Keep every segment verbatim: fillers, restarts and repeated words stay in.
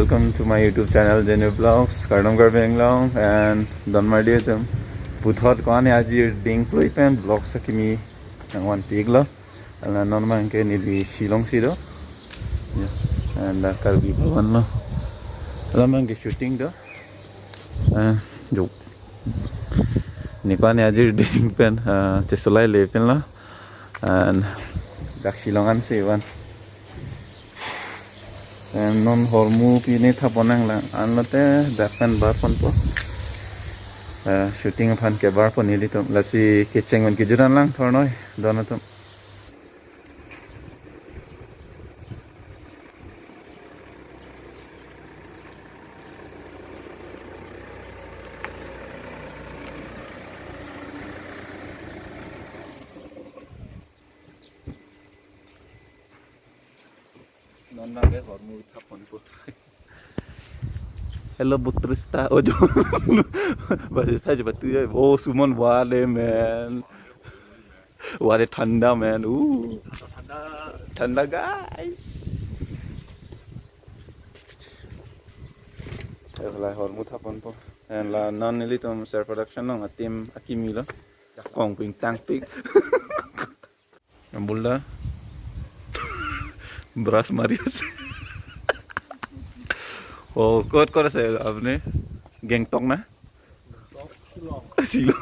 Welcome to my YouTube channel, Jenu Vlogs, Kardom Karbi Anglong, and don mardom atum. Puthot ko-an ajir dingplui pen vlogs akimi nangvanpiklo. Ala non abangke neli Shillong si do. Ya, and, uh, Karbi Bhavan lo. Ala abangke shooting do. Uh, jo. Neli ko-an ajir ding pen, uh, chesolai le pen lo. And dak Shillong ansi van. And non hormu pine thapon nanglang. Anlote dak pen barponpo. Uh, shooting aphan kebarpon nelitum. Lasi kecheng pen kejut an lang thornoi don atum. Non abangke hormu thapon po. Hello, Butrista. Oh, jo. Basista siapa tu ya? Oh, Suman, wale, man. Wale, thanda, man. Uh. Thanda, guys. Hala hormu thapon po. And la non nelitum Ser Production along a-team akimi lo. Kong ping tang pik. Ambul da. Brush mari ase. Oh, kot kot ase apni? Gangtok na? Shillong.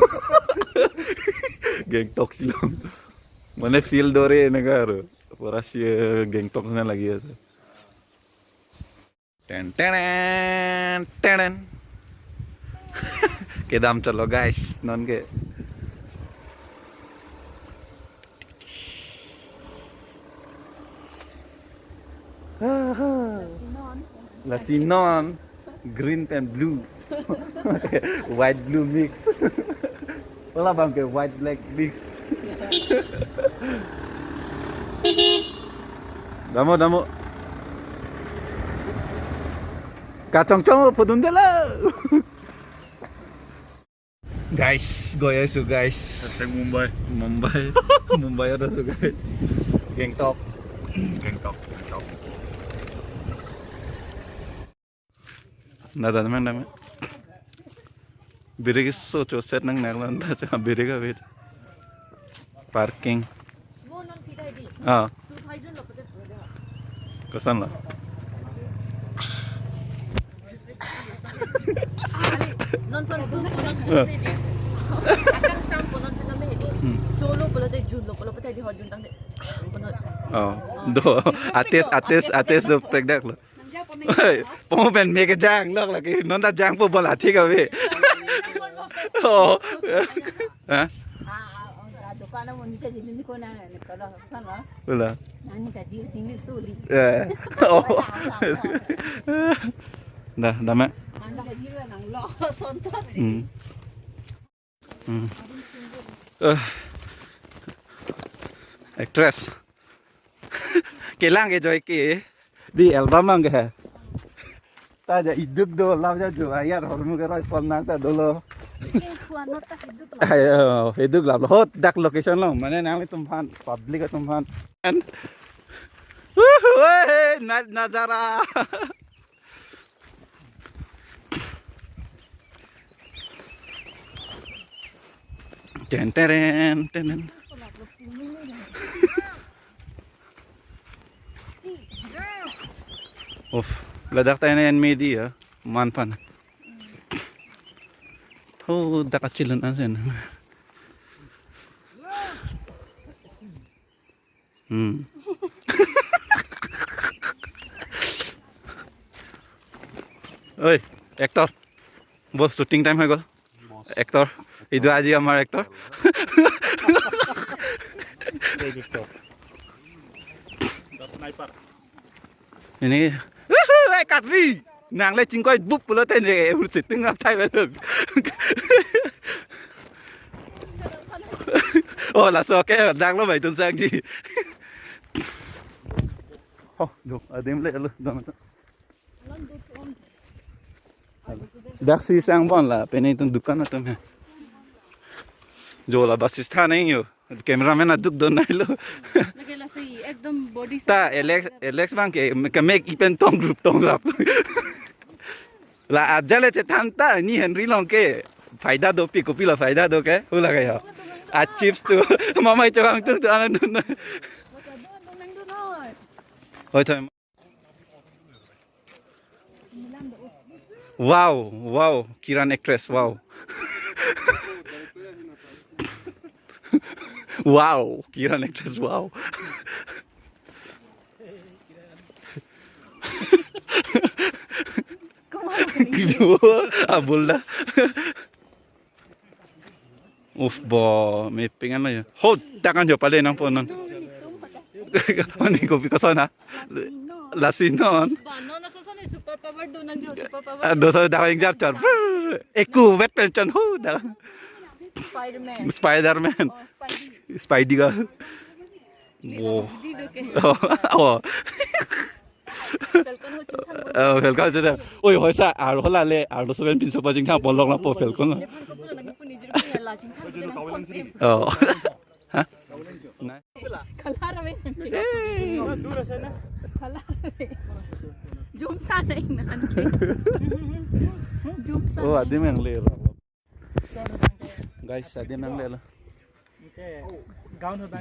Gangtok, Shillong. Mane field dore nangkar. Pura si Gangtok na lagi ase. Ten, ten, ten. Kedam chalo, guys, non ke. Lasi non. Lasi non. Green pen blue. White blue mix. Wala abangke white black mix. Damo, damo. Kachongchong pudun delo. Guys, goi aso, guys. Hashtag Mumbai. Mumbai. Mumbai aso, guys. Gangtok. Gangtok, Gangtok. Nada, nada, nada. Birik so cho set nang nang lan ta cha birik abit. Parking. Mo non pidai di. Ah. Su phai jun lo pute pura. Koson lo? Ali, non pan su, non su pidi. Akang sam po non su na me di. Hmm. Cholo pulote jun lo, pulo pute di ho jun tang de. Oh. Do. Atis, atis, atis do prekdak lo. Hei, po pen me kejang lok lagi, non ta jangpo bola thik ave. Oh. Ha? Ah, ah, ah, dukan mo nita jini ni ko na, ni ko lo, koson lo? Wala. Nang nita ji chingli suli. Eh. Oh. Wala, wala, wala. Dah, dah, Mak. Nang nita ji lo nang lo, sontot. Hmm. Hmm. Eh. Actress. Kelang ke Joyce ke. Di album ang ke. Ta ja iduk do lap ja jo ayar hormu ke roi pon nang ta dolo. Ke kuan ta iduk lo. Ayo, iduk lap lo. Hot dak location lo. Mane nanglitum aphan, public atum aphan. And, wuh, weh, na-, nazara. Ten, teren, tenen. Of, ladak ta ene en medi ya, man pan. Tho dak kachilun asen. Hmm. Oi, actor. Boss, shooting time hai gol. Boss. Actor. Idu aji amar actor. Editor. The sniper. Ini. Woohoo, eh, Katri. Nang le chingkoi bup pulote ne, ur siting ap thai belum. Oh, laso ke, dak lo bai tun sang ji. Oh, do, adim le lo, do. Dak si sang bon la, pene tun dukan atum he. Jo la bus stand nai yo. Cameraman aduk don nai lo. Lagi la si ekdom body ta se Alex, Alex abang ke, ke make ipen tong group tong rap. La ajat le chethan ta, ni Henry along ke. Phaida dopik, kopi la phaida do ke. Hula ke ya. A chips tu. Mamai chokang tu tu anan dun. Oi, thoi. Wow, wow, Kiran actress, wow. Wow, Kiran actress, wow. Abul da. Uf, bo, mepeng an ya. Ho, tangan jo pale nangpo non. Ani kopi koson ha. Lasi non. Ba, non, non, soson super power do nang jo, super power. Ah, do so da yang jar jar. Brr. Eku vet pen chon ho da. Spider-Man. Spider-Man. Oh, Spidey. Spidey ka. Wow. Di do ke. Oh. Oh. Falcon ho chingthang. Oh, Falcon ho chingthang. Oi, hoisa, ar hola le, ar lo soben pinso pa chingthang polok na po Falcon. Nephan ko pula nang pun ijir pun la chingthang ko nang pon. Oh. Ha? Nai. Kalar ave. Kalar ave. Jumsa nai nan ke. Jumsa. Oh, nai. Adim yang le. Guys, adim nangle lo.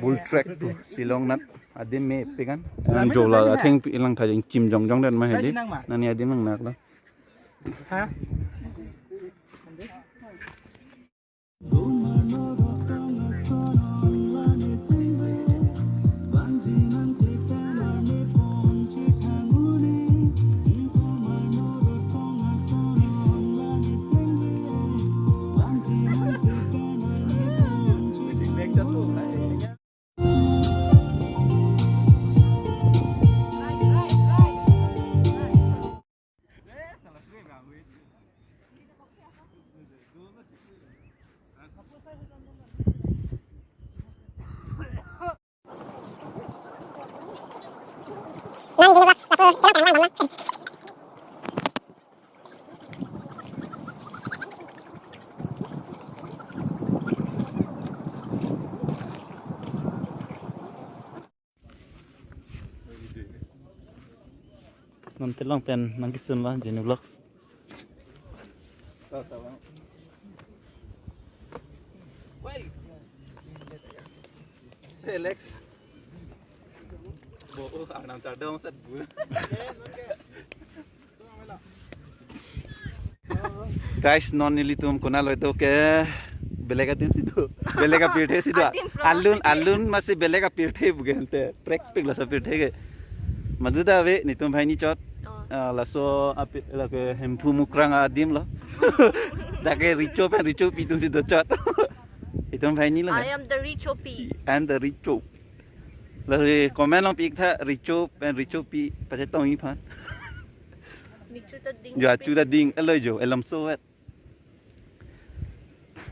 Bull track tu, Shillong nat, adim mepeng an. Nang jola, atheng pi lang thajeng chim jongjong dan ma hedi. Nani adim nangnak lo. Ha? Non telong pen nangkisun lo Genu Vlogs. Alex. Bo, arnam chardom set bu. Guys, non nelitum konat lo do ke belek adim si do. Belek apirthe si do. Adim pro. Alun, alun masi belek apirthe bugen te. Prekpik laso apirthe ke. Majuda ave netum banghini chot. Oh. Ah, laso api lake Hemphu Mukrang adim lo. Dak ke Richo pen Richopi atum si do chot. Itum banghini lo. I am the Richopi. I am the Richo. Lasi comment along pi-ik tha Richo pen Richopi pachetong-ik aphan. Nichu ta ding. Jo, chu ta ding. Elo jo, elam so vet.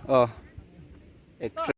Oh. Actress.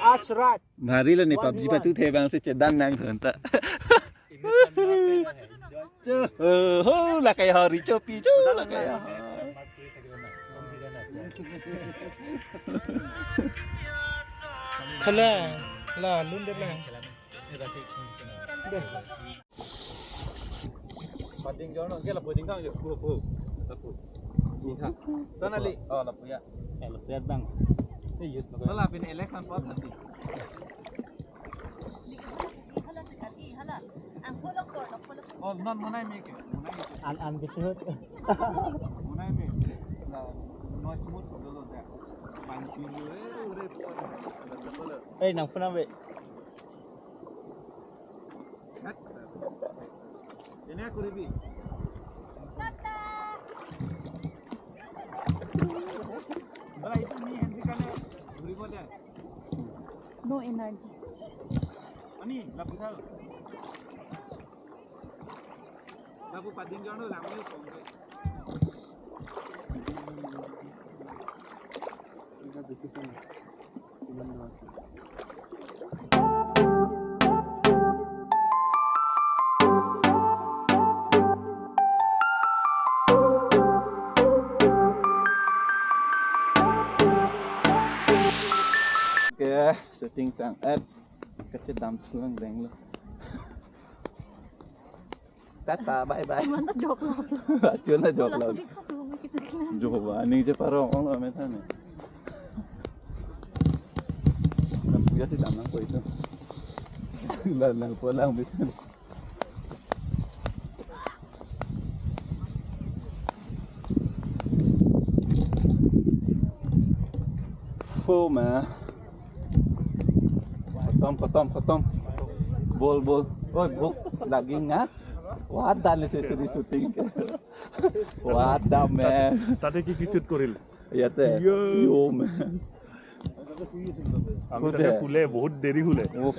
Achrat. Bhari lo ne PUBG patu the bang si chedan nang khun ta. Cho, ho, la kaya ho Richopi, cho, la kaya ho. Khala, la, lun de la. Pading jorno, ke lapu dingkang jo. Pu, pu. Lapu. Dingkang. Sana li. Oh, lapu ya. Eh, lapu ya bang. Eh, yes, lapu ya. Wala pin election pot hati. Oh, non monai me ke. Monai me ke. An, an gitu. Monai me. La, noise mode dolo da. Main pinjul, eh, ure. Eh, nang pernah be? Ini aku Ribi. Tata. Wala, itu ni Henry kan ya. Beri modal. No energy. Ani, lapu thal. Lapu pading jorno lang ni pom. Oke, syuting tang et kecil dam tulang deng lo. Tata, bye bye. Cuman ta jok lo. Cuman ta jok lo. Jok ba, aning cheparong ong lo methan. Lapu ya si damnang ko itu. Lang lang po lang methan. Oh man. Khatam, khatam, khatam. Bol, bol. Oi, bhuk lagi na. Wadah ni sesi syuting. Wadah, man. তাতে কি কি শ্বুট কৰিল? ইয়াতে? ইয়ো। ইয়ো, man। আমি তাতে শুলে, বহুত দেৰি শুলে। Oh.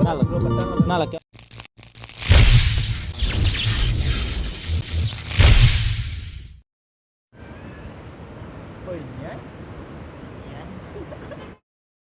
Nala, nala,